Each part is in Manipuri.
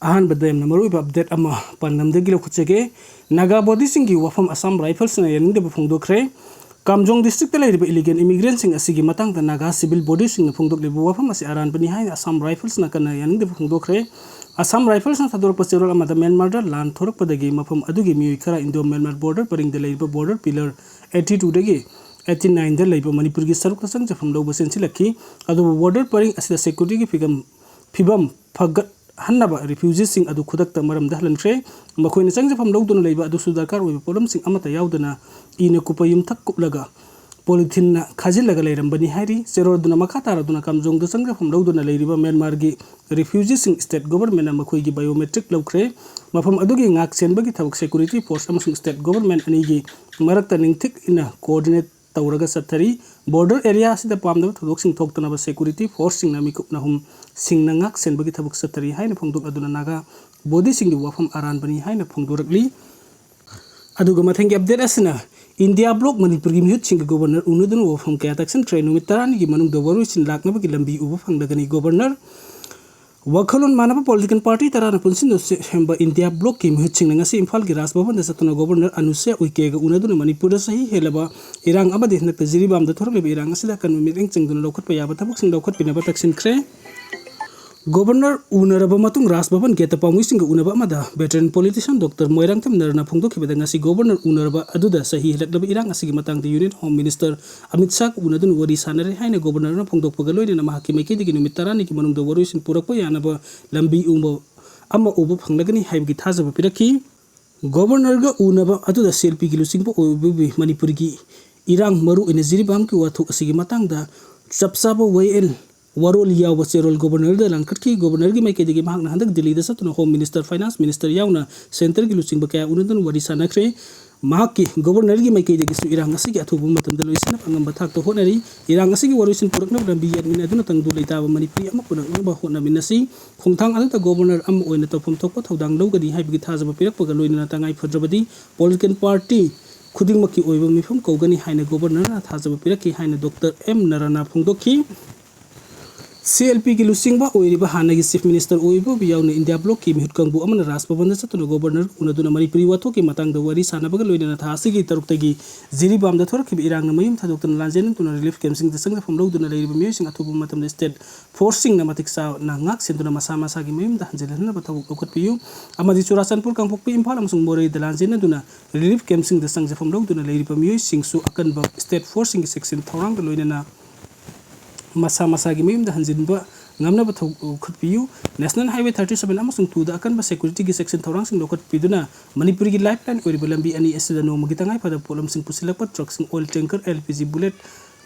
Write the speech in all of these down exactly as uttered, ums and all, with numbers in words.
ꯑꯍꯥꯟꯕꯗ ꯌꯥꯝꯅ ꯃꯔꯨꯑꯣꯏꯕ ꯑꯞꯗꯦꯠ ꯑꯃ ꯄꯥꯟꯗꯝꯗꯒꯤ ꯂꯧꯈꯠꯆꯒꯦ꯫ ꯅꯥꯒꯥ ꯕꯣꯗꯤꯁꯤꯡꯒꯤ ꯋꯥꯐꯝ ꯑꯁꯥꯝ ꯔꯥꯏꯐꯜꯁꯅ ꯌꯥꯅꯤꯡꯗꯕ ꯐꯣꯡꯗꯣꯛꯈ꯭ꯔꯦ꯫ ꯀꯥꯝꯖꯣꯡ ꯗꯤꯁꯇ꯭ꯔꯤꯛꯇ ꯂꯩꯔꯤꯕ ꯏꯂꯤꯒꯦꯜ ꯏꯃꯤꯒ꯭ꯔꯦꯟꯁꯤꯡ ꯑꯁꯤꯒꯤ ꯃꯇꯥꯡꯗ ꯅꯥꯒꯥ ꯁꯤꯚꯤꯜ ꯕꯣꯗꯤꯁꯤꯡꯅ ꯐꯣꯡꯗꯣꯛꯂꯤꯕ ꯋꯥꯐꯝ ꯑꯁꯤ ꯑꯔꯥꯟꯕꯅꯤ ꯍꯥꯏꯅ ꯑꯁꯥꯝ ꯔꯥꯏꯐꯜꯁꯅ ꯀꯟꯅ ꯌꯥꯅꯤꯡꯗꯕ ꯐꯣꯡꯗꯣꯛꯈ꯭ꯔꯦ꯫ ꯑꯁꯥꯝ ꯔꯥꯏꯐꯜꯁꯅ ꯊꯥꯗꯣꯔꯛꯄ ꯆꯦꯔꯣꯜ ꯑꯃꯗ ꯃ꯭ꯌꯥꯟꯃꯥꯔꯗ ꯂꯥꯟ ꯊꯣꯔꯛꯄꯗꯒꯤ ꯃꯐꯝ ꯑꯗꯨꯒꯤ ꯃꯤꯑꯣꯏ ꯈꯔ ꯏꯟꯗꯣ ꯃ꯭ꯌꯥꯟꯃꯥꯔ ꯕꯣꯔꯗꯔ ꯄꯔꯤꯡꯗ ꯂꯩꯔꯤꯕ ꯕꯣꯔꯗꯔ ꯄꯤꯂꯔ ꯑꯩꯠꯇꯤ ꯇꯨꯗꯒꯤ ꯑꯩꯠꯇꯤ ꯅꯥꯏꯟꯗ ꯂꯩꯕ ꯃꯅꯤꯄꯨꯔꯒꯤ ꯁꯔꯨꯛꯇ ꯆꯪꯖꯐꯝ ꯂꯧꯕ ꯆꯦꯟꯁꯤꯜꯂꯛꯈꯤ꯫ ꯑꯗꯨꯕꯨ ꯕꯣꯔꯗꯔ ꯄꯔꯤꯡ ꯑꯁꯤꯗ ꯁꯦꯀ꯭ꯌꯨꯔꯤꯇꯤꯒꯤ ꯐꯤꯕꯝ ꯐꯤꯕꯝ ꯐꯒꯠꯍꯟꯅꯕ ꯔꯤꯐ꯭ꯌꯨꯖꯤꯁꯤꯡ ꯑꯗꯨ ꯈꯨꯗꯛꯇ ꯃꯔꯝꯗ ꯍꯜꯍꯟꯈ꯭ꯔꯦ꯫ ꯃꯈꯣꯏꯅ ꯆꯪꯖꯐꯝ ꯂꯧꯗꯨꯅ ꯂꯩꯕ ꯑꯗꯨꯁꯨ ꯗꯔꯀꯥꯔ ꯑꯣꯏꯕ ꯄꯣꯠꯂꯝꯁꯤꯡ ꯑꯃꯠꯇ ꯌꯥꯎꯗꯅ ꯏꯅ ꯀꯨꯞꯄ ꯌꯨꯝꯊꯛ ꯀꯨꯞꯂꯒ ꯄꯣꯂꯤꯊꯤꯟꯅ ꯈꯥꯖꯤꯜꯂꯒ ꯂꯩꯔꯝꯕꯅꯤ ꯍꯥꯏꯔꯤ꯫ ꯆꯦꯔꯣꯜ ꯑꯗꯨꯅ ꯃꯈꯥ ꯇꯥꯔꯗꯨꯅ ꯀꯥꯝꯖꯣꯡꯗ ꯆꯪꯖꯐꯝ ꯂꯧꯗꯨꯅ ꯂꯩꯔꯤꯕ ꯃ꯭ꯌꯥꯟꯃꯥꯔꯒꯤ ꯔꯤꯐ꯭ꯌꯨꯖꯤꯁꯤꯡ ꯁ꯭ꯇꯦꯠ ꯒꯣꯚꯔꯟꯃꯦꯟꯠꯅ ꯃꯈꯣꯏꯒꯤ ꯕꯥꯏꯑꯣꯃꯦꯇ꯭ꯔꯤꯛ ꯂꯧꯈ꯭ꯔꯦ꯫ ꯃꯐꯝ ꯑꯗꯨꯒꯤ ꯉꯥꯛ ꯁꯦꯟꯕꯒꯤ ꯊꯕꯛ ꯁꯦꯀ꯭ꯌꯨꯔꯤꯇꯤ ꯐꯣꯔꯁ ꯑꯃꯁꯨꯡ ꯁ꯭ꯇꯦꯠ ꯒꯣꯚꯔꯟꯃꯦꯟꯠ ꯑꯅꯤꯒꯤ ꯃꯔꯛꯇ ꯅꯤꯡꯊꯤꯛ ꯏꯟꯅ ꯀꯣꯑꯣꯔꯗꯤꯅꯦꯠ ꯇꯧꯔꯒ ꯆꯠꯊꯔꯤ꯫ ꯕꯣꯔꯗꯔ ꯑꯦꯔꯤꯌꯥ ꯑꯁꯤꯗ ꯄꯥꯝꯗꯕ ꯊꯧꯗꯣꯛꯁꯤꯡ ꯊꯣꯛꯇꯅꯕ ꯁꯦꯀ꯭ꯌꯨꯔꯤꯇꯤ ꯐꯣꯔꯁꯁꯤꯡꯅ ꯃꯤꯀꯨꯞ ꯅꯍꯨꯝ ꯁꯤꯡꯅ ꯉꯥꯛ ꯁꯦꯟꯕꯒꯤ ꯊꯕꯛ ꯆꯠꯊꯔꯤ ꯍꯥꯏꯅ ꯐꯣꯡꯗꯣꯛꯂꯗꯨꯅ ꯅꯥꯒꯥ ꯕꯣꯗꯤꯁꯤꯡꯒꯤ ꯋꯥꯐꯝ ꯑꯔꯥꯟꯕꯅꯤ ꯍꯥꯏꯅ ꯐꯣꯡꯗꯣꯔꯛꯂꯤ꯫ ꯑꯗꯨꯒ ꯃꯊꯪꯒꯤ ꯑꯞꯗꯦꯠ ꯑꯁꯤꯅ ꯏꯟꯗꯤꯌꯥ ꯕ꯭ꯂꯣꯛ ꯃꯅꯤꯄꯨꯔꯒꯤ ꯃꯤꯍꯨꯠꯁꯤꯡꯒ ꯒꯣꯕꯔꯅꯔ ꯎꯅꯗꯨꯅ ꯋꯥꯐꯝ ꯀꯌꯥ ꯇꯥꯛꯁꯤꯟꯈ꯭ꯔꯦ꯫ ꯅꯨꯃꯤꯠ ꯇꯔꯥꯅꯤꯒꯤ ꯃꯅꯨꯡꯗ ꯋꯥꯔꯣꯏꯁꯤꯟ ꯂꯥꯛꯅꯕꯒꯤ ꯂꯝꯕꯤ ꯎꯕ ꯐꯪꯂꯒꯅꯤ꯫ ꯒꯣꯕꯔꯅꯔ ꯋꯥꯈꯜꯂꯣꯟ ꯃꯥꯟꯅꯕ ꯄꯣꯂꯤꯇꯤꯀꯦꯜ ꯄꯥꯔꯇꯤ ꯇꯔꯥꯅ ꯄꯨꯟꯁꯤꯟꯅ ꯁꯦꯝꯕ ꯏꯟꯗꯤꯌꯥ ꯕ꯭ꯂꯣꯛꯀꯤ ꯃꯤꯍꯨꯠꯁꯤꯡꯅ ꯉꯁꯤ ꯏꯝꯐꯥꯜꯒꯤ ꯔꯥꯖ ꯚꯕꯟꯗ ꯆꯠꯇꯨꯅ ꯒꯣꯕꯔꯅꯔ ꯑꯅꯨꯁ꯭ꯌ ꯎꯏꯀꯦꯒ ꯎꯅꯗꯨꯅ ꯃꯅꯤꯄꯨꯔꯗ ꯆꯍꯤ ꯍꯦꯜꯂꯕ ꯏꯔꯥꯡ ꯑꯃꯗꯤ ꯍꯟꯗꯛꯇ ꯖꯤꯔꯤꯕꯥꯝꯗ ꯊꯣꯔꯛꯂꯤꯕ ꯏꯔꯥꯡ ꯑꯁꯤꯗ ꯑꯀꯟꯕ ꯃꯤꯠꯌꯦꯡ ꯆꯪꯗꯨꯅ ꯂꯧꯈꯠꯄ ꯌꯥꯕ ꯊꯕꯛꯁꯤꯡ ꯂꯧꯈꯠꯄꯤꯅꯕ ꯇꯛꯁꯤꯟꯈ꯭ꯔꯦ꯫ ꯒꯣꯕꯔꯅꯔ ꯎꯅꯔꯕ ꯃꯇꯨꯡ ꯔꯥꯖ ꯚꯕꯟ ꯒꯦꯠꯇ ꯄꯥꯎꯃꯤꯁꯤꯡꯒ ꯎꯅꯕ ꯑꯃꯗ ꯚꯦꯇꯔꯟ ꯄꯣꯂꯤꯇꯤꯁꯤꯌꯥꯟ ꯗꯣꯛꯇꯔ ꯃꯣꯏꯔꯥꯡꯊꯦꯝ ꯅꯔꯅ ꯐꯣꯡꯗꯣꯛꯈꯤꯕꯗ ꯉꯁꯤ ꯒꯣꯕꯔꯅꯔ ꯎꯅꯔꯕ ꯑꯗꯨꯗ ꯆꯍꯤ ꯍꯦꯜꯂꯛꯂꯕ ꯏꯔꯥꯡ ꯑꯁꯤꯒꯤ ꯃꯇꯥꯡꯗ ꯌꯨꯅꯤꯌꯟ ꯍꯣꯝ ꯃꯤꯅꯤꯁꯇꯔ ꯑꯃꯤꯠ ꯁꯥꯍꯒ ꯎꯅꯗꯨꯅ ꯋꯥꯔꯤ ꯁꯥꯟꯅꯔꯦ ꯍꯥꯏꯅ ꯒꯣꯕꯔꯅꯔꯅ ꯐꯣꯡꯗꯣꯛꯄꯒ ꯂꯣꯏꯅꯅ ꯃꯍꯥꯛꯀꯤ ꯃꯥꯏꯀꯩꯗꯒꯤ ꯅꯨꯃꯤꯠ ꯇꯔꯥꯅꯤꯒꯤ ꯃꯅꯨꯡꯗ ꯋꯥꯔꯣꯏꯁꯤꯟ ꯄꯨꯔꯛꯄ ꯌꯥꯅꯕ ꯂꯝꯕꯤ ꯎꯕ ꯑꯃ ꯎꯕ ꯐꯪꯂꯒꯅꯤ ꯍꯥꯏꯕꯒꯤ ꯊꯥꯖꯕ ꯄꯤꯔꯛꯈꯤ꯫ ꯒꯣꯕꯔꯅꯔꯒ ꯎꯅꯕ ꯑꯗꯨꯗ ꯁꯦꯜꯐꯤꯒꯤ ꯂꯨꯆꯤꯡꯕ ꯑꯣꯏꯕꯒꯤ ꯃꯅꯤꯄꯨꯔꯒꯤ ꯏꯔꯥꯡ, ꯃꯔꯨꯑꯣꯏꯅ ꯖꯤꯔꯤꯕꯥꯝꯒꯤ ꯋꯥꯊꯣꯛ ꯑꯁꯤꯒꯤ ꯃꯇꯥꯡꯗ ꯆꯞ ꯆꯥꯕ ꯋꯥꯌꯦꯜ ꯋꯥꯔꯣꯜ ꯌꯥꯎꯕ ꯆꯦꯔꯣꯜ ꯒꯣꯕꯔꯅꯔꯗ ꯂꯥꯡꯈꯠꯈꯤ꯫ ꯒꯣꯕꯔꯅꯔꯒꯤ ꯃꯥꯏꯀꯩꯗꯒꯤ ꯃꯍꯥꯛꯅ ꯍꯟꯗꯛ ꯗꯤꯜꯂꯤꯗ ꯆꯠꯇꯨꯅ ꯍꯣꯝ ꯃꯤꯅꯤꯁꯇꯔ, ꯐꯥꯏꯅꯥꯟꯁ ꯃꯤꯅꯤꯁꯇꯔ ꯌꯥꯎꯅ ꯁꯦꯟꯇꯔꯒꯤ ꯂꯨꯆꯤꯡꯕ ꯀꯌꯥ ꯎꯅꯗꯨꯅ ꯋꯥꯔꯤ ꯁꯥꯟꯅꯈ꯭ꯔꯦ꯫ ꯃꯍꯥꯛꯀꯤ ꯒꯣꯕꯔꯅꯔꯒꯤ ꯃꯥꯏꯀꯩꯗꯒꯤꯁꯨ ꯏꯔꯥꯡ ꯑꯁꯤꯒꯤ ꯑꯊꯨꯕ ꯃꯇꯝꯗ ꯂꯣꯏꯁꯤꯟꯅꯕ ꯑꯉꯝꯕ ꯊꯥꯛꯇ ꯍꯣꯠꯅꯔꯤ꯫ ꯏꯔꯥꯡ ꯑꯁꯤꯒꯤ ꯋꯥꯔꯣꯏꯁꯤꯟ ꯄꯨꯔꯛꯅꯕ ꯂꯝꯕꯤ ꯌꯥꯠꯃꯤꯟꯅꯗꯨꯅ ꯇꯪꯗꯨ ꯂꯩꯇꯥꯕ ꯃꯅꯤꯄꯨꯔꯤ ꯑꯃ ꯄꯨꯔꯛꯅꯕ ꯍꯣꯠꯅꯃꯤꯟꯅꯁꯤ꯫ ꯈꯣꯡꯊꯥꯡ ꯑꯗꯨꯗ ꯒꯣꯕꯔꯅꯔ ꯑꯃ ꯑꯣꯏꯅ ꯇꯧꯐꯝ ꯊꯣꯛꯄ ꯊꯧꯗꯥꯡ ꯂꯧꯒꯅꯤ ꯍꯥꯏꯕꯒꯤ ꯊꯥꯖꯕ ꯄꯤꯔꯛꯄꯒ ꯂꯣꯏꯅꯅ ꯇꯉꯥꯏ ꯐꯗ꯭ꯔꯕꯗꯤ ꯄꯣꯂꯤꯇꯤꯀꯦꯜ ꯄꯥꯔꯇꯤ ꯈꯨꯗꯤꯡꯃꯛꯀꯤ ꯑꯣꯏꯕ ꯃꯤꯐꯝ ꯀꯧꯒꯅꯤ ꯍꯥꯏꯅ ꯒꯣꯕꯔꯅꯔꯅ ꯊꯥꯖꯕ ꯄꯤꯔꯛꯈꯤ ꯍꯥꯏꯅ ꯗꯣꯛꯇꯔ ꯑꯦꯝ ꯅꯔꯥꯅ ꯐꯣꯡꯗꯣꯛꯈꯤ꯫ ꯁꯤ ꯑꯦꯜ ꯄꯤꯒꯤ ꯂꯨꯆꯤꯡꯕ ꯑꯣꯏꯔꯤꯕ ꯍꯥꯟꯅꯒꯤ Chief Minister ꯑꯣꯏꯕ ꯌꯥꯎꯅ ꯏꯟꯗꯤꯌꯥ ꯕ꯭ꯂꯣꯛꯀꯤ ꯃꯤꯍꯨꯠ ꯀꯥꯡꯕꯨ ꯑꯃꯅ ꯔꯥꯖ ꯚꯕꯟꯗ ꯆꯠꯇꯨꯅ Governor ꯎꯅꯗꯨꯅ ꯃꯅꯤꯄꯨꯔꯤ ꯋꯥꯊꯣꯛꯀꯤ ꯃꯇꯥꯡꯗ ꯋꯥꯔꯤ ꯁꯥꯟꯅꯕꯒ ꯂꯣꯏꯅꯅ ꯊꯥ ꯑꯁꯤꯒꯤ ꯇꯔꯨꯛꯇꯒꯤ ꯖꯤꯔꯤꯕꯥꯝꯗ ꯊꯣꯔꯛꯈꯤꯕ ꯏꯔꯥꯡꯅ ꯃꯌꯨꯝ ꯊꯥꯗꯣꯛꯇꯨꯅ ꯂꯥꯟꯖꯦꯟꯅꯗꯨꯅ relief campꯁꯤꯡꯗ ꯆꯪꯖꯐꯝ ꯂꯧꯗꯨꯅ ꯂꯩꯔꯤꯕ ꯃꯤꯑꯣꯏꯁꯤꯡ ꯑꯊꯨꯕ ꯃꯇꯝꯗ state forceꯁꯤꯡꯅ ꯃꯇꯤꯛ ꯆꯥꯅ ꯉꯥꯛ ꯁꯦꯟꯗꯨꯅ ꯃꯁꯥ ꯃꯁꯥꯒꯤ ꯃꯌꯨꯝꯗ ꯍꯟꯖꯤꯜꯍꯟꯅꯕ ꯊꯕꯛ ꯂꯧꯈꯠꯄꯤꯌꯨ ꯑꯃꯗꯤ ꯆꯨꯔꯥꯆꯥꯟꯄꯨꯔ, ꯀꯥꯡꯄꯣꯛꯄꯤ, ꯏꯝꯐꯥꯜ ꯑꯃꯁꯨꯡ ꯃꯣꯔꯦꯗ ꯂꯥꯟꯖꯦꯟꯅꯗꯨꯅ relief campꯁꯤꯡꯗ ꯆꯪꯖꯐꯝ ꯂꯧꯗꯨꯅ ꯂꯩꯔꯤꯕ ꯃꯤꯑꯣꯏꯁꯤꯡꯁꯨ ꯑꯀꯟꯕ state forceꯁꯤꯡꯒꯤ ꯆꯦꯛꯁꯤꯟ ꯊꯧꯔꯥꯡꯒ ꯂꯣꯏꯅꯅ ꯃꯁꯥ ꯃꯁꯥꯒꯤ ꯃꯌꯨꯝꯗ ꯍꯟꯖꯤꯟꯕ ꯉꯝꯅꯕ ꯊꯧ-, ꯂꯧꯈꯠꯄꯤꯌꯨ꯫ National Highway thirty seven ꯑꯃꯁꯨꯡ twoꯗ ꯑꯀꯟꯕ securityꯒꯤ ꯆꯦꯛꯁꯤꯟ ꯊꯧꯔꯥꯡꯁꯤꯡ ꯂꯧꯈꯠꯄꯤꯗꯨꯅ ꯃꯅꯤꯄꯨꯔꯒꯤ lifeline ꯑꯣꯏꯔꯤꯕ ꯂꯝꯕꯤ ꯑꯅꯤ ꯑꯁꯤꯗ ꯅꯣꯡꯃꯒꯤ ꯇꯉꯥꯏ ꯐꯗꯕ ꯄꯣꯠꯂꯝꯁꯤꯡ ꯄꯨꯁꯤꯜꯂꯛꯄ truckꯁꯤꯡ, oil tanker, L P G bullet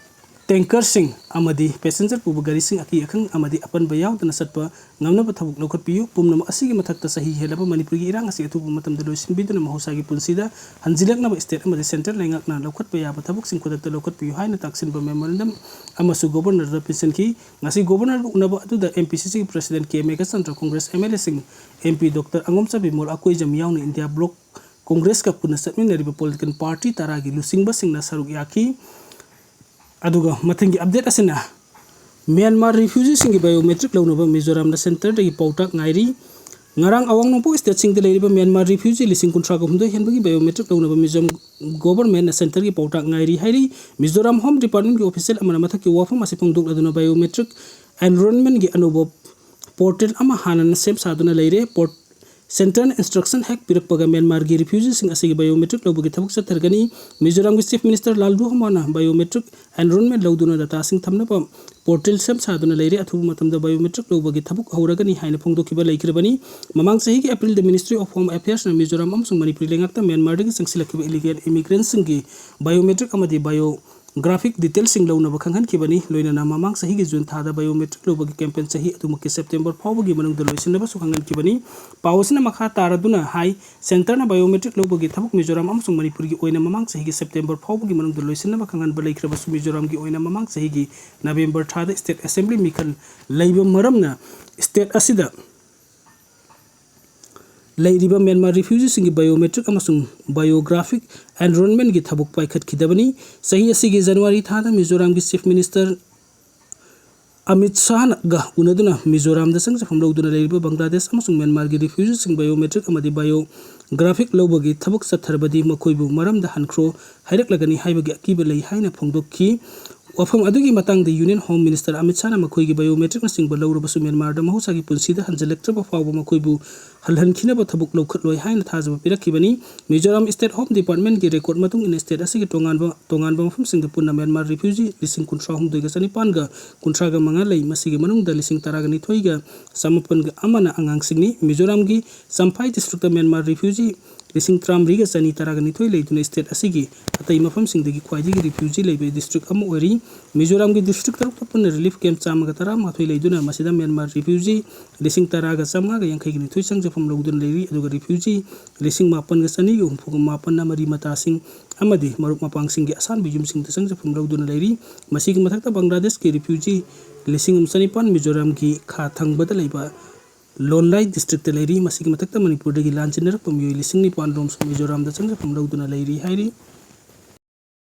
tankerꯁꯤꯡ ꯑꯃꯗꯤ passenger ꯄꯨꯕ ꯒꯥꯔꯤꯁꯤꯡ ꯑꯀꯤ ꯑꯈꯪ ꯑꯃꯗꯤ ꯑꯄꯟꯕ ꯌꯥꯎꯗꯅ ꯆꯠꯄ ꯉꯝꯅꯕ ꯊꯕꯛ ꯂꯧꯈꯠꯄꯤꯌꯨ꯫ ꯄꯨꯝꯅꯃꯛ ꯑꯁꯤꯒꯤ ꯃꯊꯛꯇ ꯆꯍꯤ ꯍꯦꯜꯂꯕ ꯃꯅꯤꯄꯨꯔꯒꯤ ꯏꯔꯥꯡ ꯑꯁꯤ ꯑꯊꯨꯕ ꯃꯇꯝꯗ ꯂꯣꯏꯁꯤꯟꯕꯤꯗꯨꯅ ꯃꯍꯧꯁꯥꯒꯤ ꯄꯨꯟꯁꯤꯗ ꯍꯟꯖꯤꯜꯂꯛꯅꯕ state ꯑꯃꯗꯤ centre ꯂꯩꯉꯥꯛꯅ ꯂꯧꯈꯠꯄ ꯌꯥꯕ ꯊꯕꯛꯁꯤꯡ ꯈꯨꯗꯛꯇ ꯂꯧꯈꯠꯄꯤꯌꯨ ꯍꯥꯏꯅ ꯇꯥꯛꯁꯤꯟꯕ memorandum ꯑꯃꯁꯨ Governorꯗ ꯄꯤꯁꯤꯟꯈꯤ꯫ ꯉꯁꯤ Governorꯒ ꯎꯅꯕ ꯑꯗꯨꯗ M P C Cꯒꯤ President K Meghachandra, Congress MLAꯁꯤꯡ, M P Doctor ꯑꯉꯣꯝꯆꯥꯕꯤ ꯃꯣꯜ, ꯑꯀꯣꯏꯖꯝ ꯌꯥꯎꯅ ꯏꯟꯗꯤꯌꯥ ꯕ꯭ꯂꯣꯛ ꯀꯣꯡꯒ꯭ꯔꯦꯁꯀ ꯄꯨꯟꯅ ꯆꯠꯃꯤꯟꯅꯔꯤꯕ political party ꯇꯔꯥꯒꯤ ꯂꯨꯆꯤꯡꯕꯁꯤꯡꯅ ꯁꯔꯨꯛ ꯌꯥꯈꯤ꯫ ꯑꯗꯨꯒ ꯃꯊꯪꯒꯤ update ꯑꯁꯤꯅ ꯃ꯭ꯌꯥꯟꯃꯥꯔ refugeeꯁꯤꯡꯒꯤ biometric ꯂꯧꯅꯕ ꯃꯤꯖꯣꯔꯥꯝꯗ centreꯗꯒꯤ ꯄꯥꯎꯇꯥꯛ ꯉꯥꯏꯔꯤ꯫ ꯉꯔꯥꯡ ꯑꯋꯥꯡ ꯅꯣꯡꯄꯣꯛ stateꯁꯤꯡꯗ ꯂꯩꯔꯤꯕ ꯃ꯭ꯌꯥꯟꯃꯥꯔ refugee ꯂꯤꯁꯤꯡ ꯀꯨꯟꯊ꯭ꯔꯥꯒ ꯍꯨꯝꯗꯣꯏ ꯍꯦꯟꯕꯒꯤ biometric ꯂꯧꯅꯕ ꯃꯤꯖꯣꯔꯥꯝ governmentꯅ centreꯒꯤ ꯄꯥꯎꯇꯥꯛ ꯉꯥꯏꯔꯤ ꯍꯥꯏꯔꯤ꯫ ꯃꯤꯖꯣꯔꯥꯝ Home Departmentꯀꯤ official ꯑꯃꯅ ꯃꯊꯛꯀꯤ ꯋꯥꯐꯝ ꯑꯁꯤ ꯐꯣꯡꯗꯣꯛꯂꯗꯨꯅ biometric enrollmentꯀꯤ ꯑꯅꯧꯕ portal ꯑꯃ ꯍꯥꯟꯅꯅ ꯁꯦꯝ ꯁꯥꯗꯨꯅ ꯂꯩꯔꯦ꯫ Port-, centreꯅ instruction ꯍꯦꯛ ꯄꯤꯔꯛꯄꯒ ꯃ꯭ꯌꯥꯟꯃꯥꯔꯒꯤ refugeeꯁꯤꯡ ꯑꯁꯤꯒꯤ biometric ꯂꯧꯕꯒꯤ ꯊꯕꯛ ꯆꯠꯊꯔꯒꯅꯤ꯫ ꯃꯤꯖꯣꯔꯥꯝꯒꯤ Chief Minister ꯂꯥꯜꯗꯨꯍꯣꯃꯥꯅ biometric enrollment ꯂꯧꯗꯨꯅ dataꯁꯤꯡ ꯊꯝꯅꯕ portal ꯁꯦꯝ ꯁꯥꯗꯨꯅ ꯂꯩꯔꯦ꯫ ꯑꯊꯨꯕ ꯃꯇꯝꯗ biometric ꯂꯧꯕꯒꯤ ꯊꯕꯛ ꯍꯧꯔꯒꯅꯤ ꯍꯥꯏꯅ ꯐꯣꯡꯗꯣꯛꯈꯤꯕ ꯂꯩꯈ꯭ꯔꯕꯅꯤ꯫ ꯃꯃꯥꯡ ꯆꯍꯤꯒꯤ Aprilꯗ Ministry of Home Affairsꯅ ꯃꯤꯖꯣꯔꯥꯝ ꯑꯃꯁꯨꯡ ꯃꯅꯤꯄꯨꯔꯤ ꯂꯩꯉꯥꯛꯇ ꯃ꯭ꯌꯥꯟꯃꯥꯔꯗꯒꯤ ꯆꯪꯁꯤꯜꯂꯛꯈꯤꯕ illegal immigrantꯁꯤꯡꯒꯤ biometric ꯑꯃꯗꯤ bio graphic detailꯁꯤꯡ ꯂꯧꯅꯕ ꯈꯪꯍꯟꯈꯤꯕꯅꯤ꯫ ꯂꯣꯏꯅꯅ ꯃꯃꯥꯡ ꯆꯍꯤꯒꯤ June ꯊꯥꯗ biometric ꯂꯧꯕꯒꯤ campaign ꯆꯍꯤ ꯑꯗꯨꯃꯛꯀꯤ September ꯐꯥꯎꯕꯒꯤ ꯃꯅꯨꯡꯗ ꯂꯣꯏꯁꯤꯟꯅꯕꯁꯨ ꯈꯪꯍꯟꯈꯤꯕꯅꯤ꯫ ꯄꯥꯎ ꯑꯁꯤꯅ ꯃꯈꯥ ꯇꯥꯔꯗꯨꯅ ꯍꯥꯏ, centreꯅ biometric ꯂꯧꯕꯒꯤ ꯊꯕꯛ ꯃꯤꯖꯣꯔꯥꯝ ꯑꯃꯁꯨꯡ ꯃꯅꯤꯄꯨꯔꯒꯤ ꯑꯣꯏꯅ ꯃꯃꯥꯡ ꯆꯍꯤꯒꯤ September ꯐꯥꯎꯕꯒꯤ ꯃꯅꯨꯡꯗ ꯂꯣꯏꯁꯤꯟꯅꯕ ꯈꯪꯍꯟꯕ ꯂꯩꯈ꯭ꯔꯕꯁꯨ, ꯃꯤꯖꯣꯔꯥꯝꯒꯤ ꯑꯣꯏꯅ ꯃꯃꯥꯡ ꯆꯍꯤꯒꯤ November ꯊꯥꯗ state assembly ꯃꯤꯈꯜ ꯂꯩꯕ ꯃꯔꯝꯅ state ꯑꯁꯤꯗ ꯂꯩꯔꯤꯕ ꯃ꯭ꯌꯥꯟꯃꯥꯔ refugeeꯁꯤꯡꯒꯤ biometric ꯑꯃꯁꯨꯡ bio graphic enrollmentꯀꯤ ꯊꯕꯛ ꯄꯥꯏꯈꯠꯈꯤꯗꯕꯅꯤ꯫ ꯆꯍꯤ ꯑꯁꯤꯒꯤ January ꯊꯥꯗ ꯃꯤꯖꯣꯔꯥꯝꯒꯤ Chief Minister ꯑꯃꯤꯠ ꯁꯥꯍꯒ ꯎꯅꯗꯨꯅ ꯃꯤꯖꯣꯔꯥꯝꯗ ꯆꯪꯖꯐꯝ ꯂꯧꯗꯨꯅ ꯂꯩꯔꯤꯕ ꯕꯪꯒ꯭ꯂꯥꯗꯦꯁ ꯑꯃꯁꯨꯡ ꯃ꯭ꯌꯥꯟꯃꯥꯔꯒꯤ ꯔꯤꯐ꯭ꯌꯨꯖꯤꯁꯤꯡ biometric ꯑꯃꯗꯤ biographic ꯂꯧꯕꯒꯤ ꯊꯕꯛ ꯆꯠꯊꯔꯕꯗꯤ ꯃꯈꯣꯏꯕꯨ ꯃꯔꯝꯗ ꯍꯟꯈ꯭ꯔꯣ ꯍꯥꯏꯔꯛꯂꯒꯅꯤ ꯍꯥꯏꯕꯒꯤ ꯑꯀꯤꯕ ꯂꯩ ꯍꯥꯏꯅ ꯐꯣꯡꯗꯣꯛꯈꯤ꯫ ꯋꯥꯐꯝ ꯑꯗꯨꯒꯤ ꯃꯇꯥꯡꯗ Union Home Minister ꯑꯃꯤꯠ ꯁꯥꯍꯅ ꯃꯈꯣꯏꯒꯤ biometricꯅꯆꯤꯡꯕ ꯂꯧꯔꯕꯁꯨ ꯃ꯭ꯌꯥꯟꯃꯥꯔꯗ ꯃꯍꯧꯁꯥꯒꯤ ꯄꯨꯟꯁꯤꯗ ꯍꯟꯖꯤꯜꯂꯛꯇ꯭ꯔꯕ ꯐꯥꯎꯕ ꯃꯈꯣꯏꯕꯨ ꯍꯜꯍꯟꯈꯤꯅꯕ ꯊꯕꯛ ꯂꯧꯈꯠꯂꯣꯏ ꯍꯥꯏꯅ ꯊꯥꯖꯕ ꯄꯤꯔꯛꯈꯤꯕꯅꯤ꯫ ꯃꯤꯖꯣꯔꯥꯝ State Home Departmentꯀꯤ record ꯃꯇꯨꯡ ꯏꯟꯅ state ꯑꯁꯤꯒꯤ ꯇꯣꯉꯥꯟꯕ ꯇꯣꯉꯥꯟꯕ ꯃꯐꯝꯁꯤꯡꯗ ꯄꯨꯟꯅ ꯃ꯭ꯌꯥꯟꯃꯥꯔ refugee ꯂꯤꯁꯤꯡ ꯀꯨꯟꯊ꯭ꯔꯥ ꯍꯨꯝꯗꯣꯏꯒ ꯆꯅꯤꯄꯥꯟꯒ ꯀꯨꯟꯊ꯭ꯔꯥꯒ ꯃꯉꯥ ꯂꯩ꯫ ꯃꯁꯤꯒꯤ ꯃꯅꯨꯡꯗ ꯂꯤꯁꯤꯡ ꯇꯔꯥꯒ ꯅꯤꯊꯣꯏꯒ ꯆꯃꯥꯄꯟꯒ ꯑꯃꯅ ꯑꯉꯥꯡꯁꯤꯡꯅꯤ꯫ ꯃꯤꯖꯣꯔꯥꯝꯒꯤ ꯆꯝꯐꯥꯏ districtꯇ ꯃ꯭ꯌꯥꯟꯃꯥꯔ refugee ꯂꯤꯁꯤꯡ ꯇꯔꯥꯃꯔꯤꯒ ꯆꯅꯤ ꯇꯔꯥꯒ ꯅꯤꯊꯣꯏ ꯂꯩꯗꯨꯅ state ꯑꯁꯤꯒꯤ ꯑꯇꯩ ꯃꯐꯝꯁꯤꯡꯗꯒꯤ ꯈ꯭ꯋꯥꯏꯗꯒꯤ refugee ꯂꯩꯕ district ꯑꯃ ꯑꯣꯏꯔꯤ꯫ ꯃꯤꯖꯣꯔꯥꯝꯒꯤ district ꯇꯔꯨꯛꯇ ꯄꯨꯟꯅ relief camp ꯆꯥꯝꯃꯒ ꯇꯔꯥꯃꯥꯊꯣꯏ ꯂꯩꯗꯨꯅ ꯃꯁꯤꯗ ꯃ꯭ꯌꯥꯟꯃꯥꯔ refugee ꯂꯤꯁꯤꯡ ꯇꯔꯥꯒ ꯆꯥꯝꯃꯉꯥꯒ ꯌꯥꯡꯈꯩꯒ ꯅꯤꯊꯣꯏ ꯆꯪꯖꯐꯝ ꯂꯧꯗꯨꯅ ꯂꯩꯔꯤ, ꯑꯗꯨꯒ refugee ꯂꯤꯁꯤꯡ ꯃꯥꯄꯟꯒ ꯆꯅꯤꯒ ꯍꯨꯝꯐꯨꯒ ꯃꯥꯄꯟꯅ ꯃꯔꯤ ꯃꯇꯥꯁꯤꯡ ꯑꯃꯗꯤ ꯃꯔꯨꯞ ꯃꯄꯥꯡꯁꯤꯡꯒꯤ ꯑꯁꯥꯟꯕ ꯌꯨꯝꯁꯤꯡꯗ ꯆꯪꯖꯐꯝ ꯂꯧꯗꯨꯅ ꯂꯩꯔꯤ꯫ ꯃꯁꯤꯒꯤ ꯃꯊꯛꯇ ꯕꯪꯒ꯭ꯂꯥꯗꯦꯁꯀꯤ refugee ꯂꯤꯁꯤꯡ ꯑꯃ ꯆꯅꯤꯄꯥꯟ ꯃꯤꯖꯣꯔꯥꯝꯒꯤ ꯈꯥ ꯊꯪꯕꯗ ꯂꯩꯕ ꯂꯣꯟꯂꯥꯏ districtꯇ ꯂꯩꯔꯤ꯫ ꯃꯁꯤꯒꯤ ꯃꯊꯛꯇ ꯃꯅꯤꯄꯨꯔꯗꯒꯤ ꯂꯥꯟ ꯆꯦꯟꯅꯔꯛꯄ ꯃꯤꯑꯣꯏ ꯂꯤꯁꯤꯡ ꯅꯤꯄꯥꯟ ꯔꯣꯝꯁꯨ ꯃꯤꯖꯣꯔꯥꯝꯗ ꯆꯪꯖꯐꯝ ꯂꯧꯗꯨꯅ ꯂꯩꯔꯤ ꯍꯥꯏꯔꯤ꯫